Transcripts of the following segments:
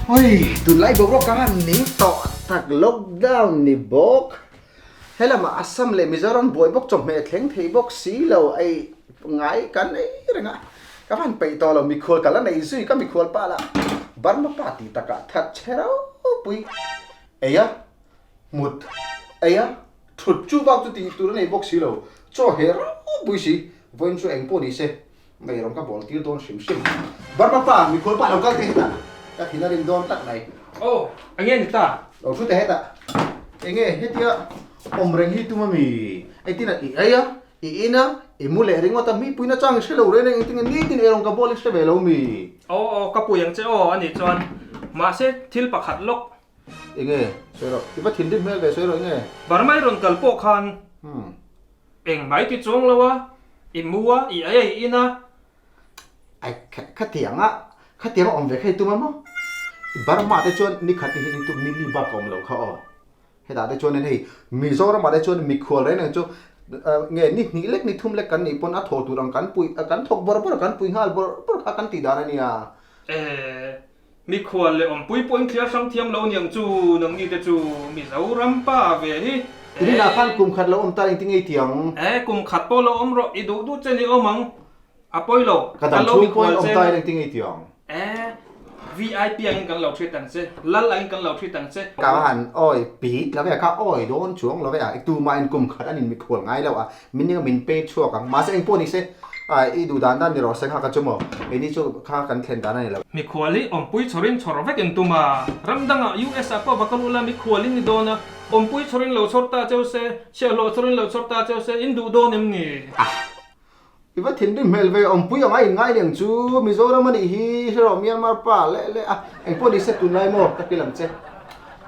Oi, tunlai boruak ka han ning tawh tak lockdown ni bawk. Helamah Assam leh Mizoram buai bawk chawhmeh thleng thei bawk si lo ei ngai kan ei reng a. Ka van peih tawh lo mikhual ka la nei zui ka mikhual pa lah Burma pa tih takah that chhe ropui ei a mut ei a thut chu bak chu tih tur a nei bawk si lo chaw he ropui si vawiin chu eng pawh ni se Mei rawn ka bawl tir dawn hrim hrim. Burma pa, mikhual pa lo kal teh hetah. Ka thin a rim dawn tlat mai. Aw, enge ni ta? Lo thu teh hetah. Enge hetia awm reng hi tum ami? Engtin a i ei a, i in a, i mu leh ringawt a, mi puina chang i hre lo reng reng engtin nge nitin ei rawn ka bawl i hre ve lo mi? Aw aw, ka pui ang che aw a nih chuan. Mahse thil pakhat lawk. Enge, sawi rawh. I va thinrim hmel ve sawi rawh enge? Burma i rawn kal pawh khan. Eng mai ti chuang lo a, i mu a, i ei a, i in a. Ai, khatiang a, khatiang a awm ve kha i tum a maw? I Burma te chuan ni khat ni hi ni tum ni li bak a awm lo kha aw. Hetah te chuan hei Mizoram ah te chuan mikhual reng reng chu nge ni hnih lek ni thum lek kan nih pawn a thaw tur ang kan pui kan thawk bawrh bawrh a kan pui nghal bawrh bawrh kha kan tih dan a nia. Eh, Mikhual leh awmpui pawhin thliar hrang thiam lo niang chu nangni te chu Mizoram pa ve hi. Rinah khan kum khat lo awm ta engti ngei tiang? Eh kum khat pawh lo awm rawh i duh duh che ni awm ang a pawi lo Ka dam chhung pawhin awm ta engti ngei tiang? Eh VIP angin kan lo hriat ang che Lal angin kan lo hriat ang che. Ka han awi pit lo ve a ka awi dawn chuang lo ve a tumah in kum khat an in mikhual ngai lo a Min ning a min pe chhuak ang. Mahse engpawh ni se, i duh dan dan ni rawh se kha ka chu maw? Keini chu kha kan thlen dan a ni lo. Mikhual hi awmpui chhawrin chhawr vek in tum a, ram dangah US ah pawh va kal ula mikhual in ni dawn a, awmpui chhawrin lo chhawr ta cheu se, chhiahhlawh chhawrin lo chhawr ta cheu se, in duh dawn em ni? Ah! I va thinrim hmel ve, awmpui anga in ngai leng chu Mizoram a nih hi, hre rawh Myanmar pa leh leh a, engpawh ni se tunlai maw ka hrilh ang che.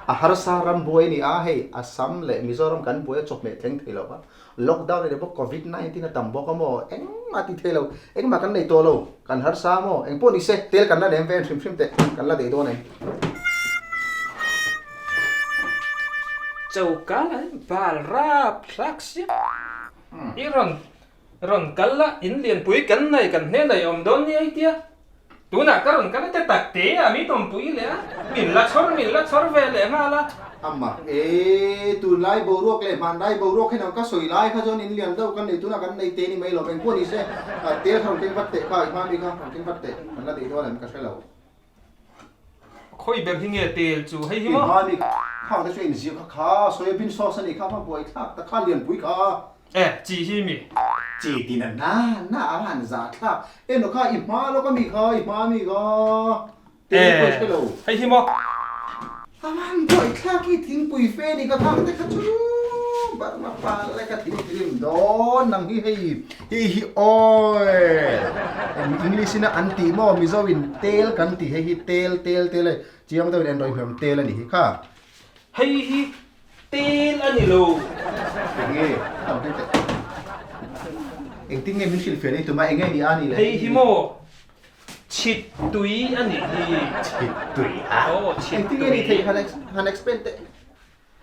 A harsa ram buai a ni a, hei Assam leh Mizoram kan buai a chawhmeh thleng thei lo va, lockdown a ni bawk, covid 19 a tam bawk a maw, engmah ti thei lo, engmah kan nei tawh lo, kan harsa a maw, engpawh ni se, tel kan la nem ve hrim hrim teh, kan la deih dawn em? Choka la in bal rap thlak sia, i rawn rawn kal la, in lianpui kan nei kan hnen a i awm dawn nia i tia. Tunah ka rawn kal a te tak te a mi tawmpui leh a, min la chhawr min la chhawr ve leh nghal a. Ama e, tunlai boruak leh hmanlai boruak hian ka sawi lai kha chuan in lian deuh kan nei tunah kan nei te ni mai lo engpawh ni se tel kha rawn keng vat teh kha i hma mi kha rawn keng vat teh kan la deih dawn em ka hre lo. Khawi ber hi nge tel chu hei hi maw? I hma mi kha te chu inzir kha kha soybean sauce a nih kha hma buai thlak ta kha lianpui kha. E, chi hi mi? Chi ti na na na a han zah thlak. Emaw kha i hma lawk a mi kha, i hma mi kha. E, Te pawh i hre lo. Hei hi maw? A han buai thlak hi thingpui fe ni ka khang te kha chu Burma pa le ka thing trim dawn nang hi hei hi hi oil English in a an tih maw Mizo in tel kan tih hei hi tel tel tel hei chiang deuhin en rawih hmel tel a nih hi kha. Hei hi Tel a ni lo. Enge a lo teh. Engtin nge min hrilh fiah nei tuma enge ni a ni le. Hei hi maw chhit tui a nih hi. Chhit tui a. Aw chhit tui. Engtin nge ni thei han explain teh.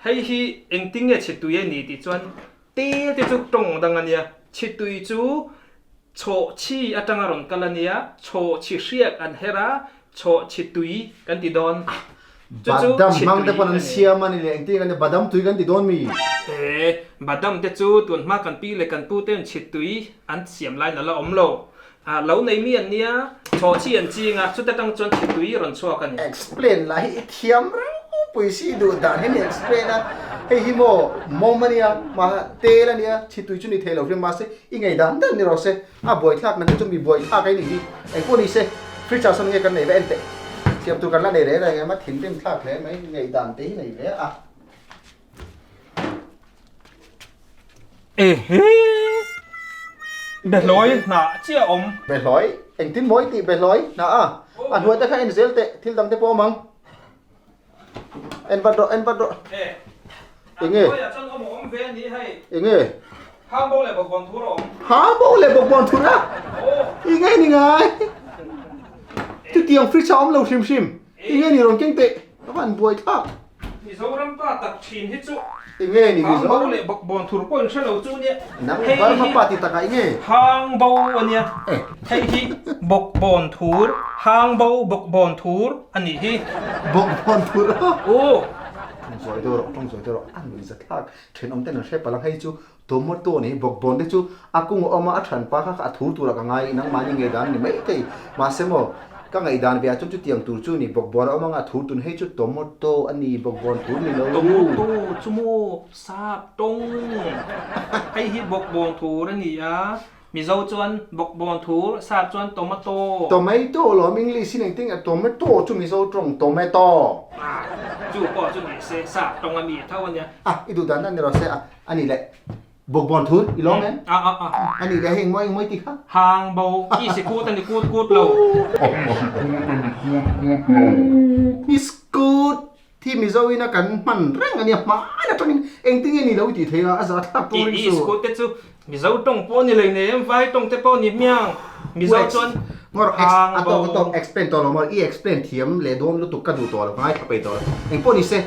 Hei hi engtin nge chhit tui a ni tih chuan tel te chu tawng dang a nia. Chhit tui chu chhawhchhi atanga rawn kal a nia, chhawhchhi hriak an her a, Chhawhchhi tui kan ti dawn. Chu chu Badam chhi hmang te tui pawn a an ni. siam a ni le, engtin kan ti badam tui kan ti dawn mi? E, badam te chu tun hma kan pi leh kan pu ten chhi tui an siam laiin a la awm lo. A lo nei mi an nia, chhawhchhi an ching a, chuta tang chuan chhi tui rawn chhuak a ni. Explain lah hi i thiam ropui si duh dan hi ni explain a, hei hi maw mawm a nia, ma tel a nia, chhi tui chu ni thei lo hrim mahse i ngei dan dan ni rawh se. A buaithlak na hi chu mi buaithlak a nih hi. Engpawh ni se, fridge ah sawn nge kan nei ve en teh. Siam tur kan la nei reng reng em a, thinrim thlak hle mai, ngaihdan te hi nei ve a. Ehe! Behlawi hnah chiah awm. Behlawi? Engtin mawi tih behlawi hnah a? A hnuai te kha en zel teh, thil dang te pawh awm ang. En vat rawh, en vat rawh. E. Enge? A hnuaiah chuan awm a awm ve a ni hei. Enge? Hang bo leh bawkbawn thur a awm. Hang bo leh bawkbawn thur a? Aw. Enge ni ngai? Chutiang fridge a awm lo hrim hrim. Enge ni rawn keng teh? Ka van buai thlak. Mizoram pa tak thin hi chu. Enge ni Mizoram? Hang bo leh bawkbawn thur pawh in hre lo chu nia. Nang Burma pa ti takah enge? Hang bo a nia. Hei hi bawkbawn thur. Hangbo bawkbawn thur a nih hi. Bawkbawn thur a? Aw. Tawng zawi deuh rawh, tawng zawi deuh rawh. A nuih za thlak. Thenawm ten an hre palh ang. Hei chu tomato a ni. Bawkbawn te chu a kung a awm a, a than pa kha kha a thur turah ka ngai. Nangmahni ngaihdan a ni mai thei. Mahse maw, ka ngaihdan ve ah chuan chutiang tur chu a ni. Bawkbawn a awm ang a, a thur tun. Hei chu tomato a ni, bawkbawn thur ni lo. Tomato chu maw sap tawng. Hei hi bawkbawn thur a ni a. Mizo chuan bawkbawn thur, sap chuan tomato. Tomato lawm English in engtin nge tomato chu Mizo tawng tomato. Ah, chu pawh chu ni se, sap tawng a mi tho a nia. Ah, i duh dan dan ni rawh se a, a nih leh bawkbawn thur i lawm em? Ah ah ah. A nih leh hei engmaw engmaw i ti kha? Hang bo, i si kut a ni kut kut lo. I si kut a ni kut kut lo. I scoot Thi Mizo ina kan hman reng a nia, hmaan atangin engtin nge ni lo i tih theih a, a za thlak tur in su. I school te chu Mizo tawng pawh ni lei nei em, vai tawng te pawh ni hmiang. Mizo chuan hang bo. A tawk explain tawh lo maw, i explain thiam leh dawn lutuk ka duh tawh lo, ka ngaithla peih tawh lo. Engpawh ni se,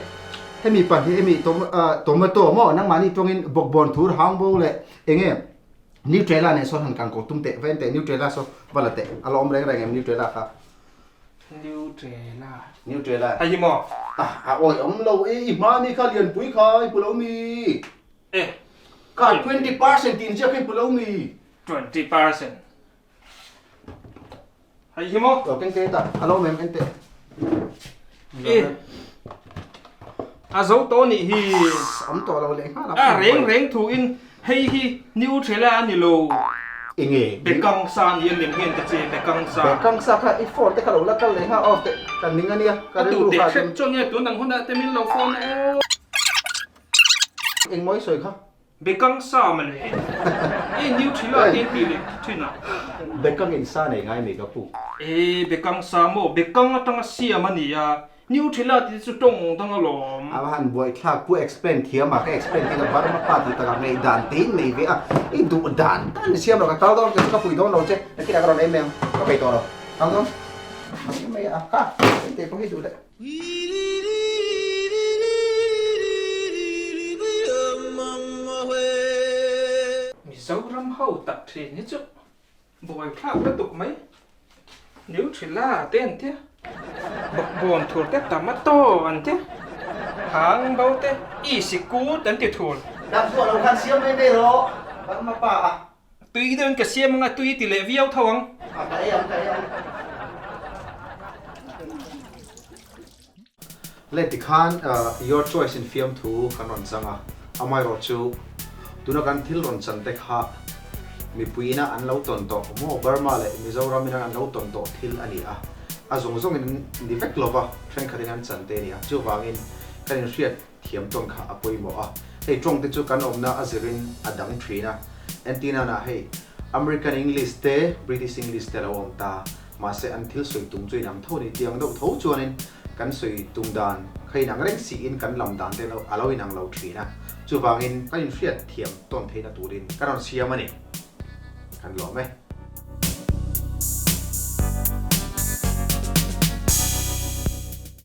hemi pan hi hemi tomato maw nangmahni tawngin bawkbawn thur hang bo leh enge Nutrela nen sawn han kan kawh tum teh, va en teh Nutrela saw va la teh, a la awm reng reng em Nutrela kha. Nutrela. Nutrela. Hei hi maw? Ah, a awi awm lo e, i hma mi kha lianpui kha i hmu lo mi? E. Kha 20% tih ziak kha i hmu lo mi? 20%. Hei hi maw? Lo keng te ta, a lo mem en teh. E. A zo tawh nih hi. Awm tawh lo leh nghal a. A reng reng thu in hei hi Nutrela a ni lo. Enge? Bekang sa ni a lem hian ka che bekang sa. Bekang sa kha i phone te kha lo la kal leh nghal off teh kan ning a nia. Ka rilru kha. Hrep chuan nge tun ang hunah te min lo phone aw. Eng mawi sawi kha? Bekang sa mawle. E Nutrela te tih leh thin a. Bekang in sa nei ngai mai ka pu. E bekang sa maw? Bekang atanga siam a ni a. Nutrela tih te chu tawng dang alawm. A va han buaithlak pu explain thiam a, ka explain tir a Burma pa tih takah ngaih dan te in nei ve a, i duh dan dan i siam lo ka kal dawn ka pui dawn lo che, nakinah ka rawn ei mai ang, ka peih tawh lo, kal dawn mai mai a ka engte pawh hi duh leh. Mizoram ho tak thin hi chu Buaithlak lutuk mai. Newtrela te an tia, bawkbawn thur te tomato an tia, hang bo te isikut an ti thur. Dam chhuah lo khan siam mai mai rawh, Burma pa a. Tui deuhin ka siam anga tui ti leh viau tho ang. A ka ei ang, ka ei ang. Le tikhan your choice in fiamthu kan rawn chang a, amaherawh chu tuna kan thil rawn chan te kha mipui ina an lo tawn tawh maw Burma leh Mizoram ina an lo tawn tawh thil a ni a, a zawng zawngin an ni vek lova thenkhatin an chan te a ni a, chuvangin kan inhriat thiam tawn kha a pawimawh a, hei tawng te chu kan awmna a zirin a dang thin a, entirnanah hei American English te British English te a lo awm ta. Mahse an thil sawi tum chu inang tho ni tiang deuh tho chuanin kan sawi tum dan kha inang reng siin kan lam dan te a lo inang lo thin a, chuvangin kan inhriat thiam tawn theihna turin kan rawn siam a ni. Kan lawm e.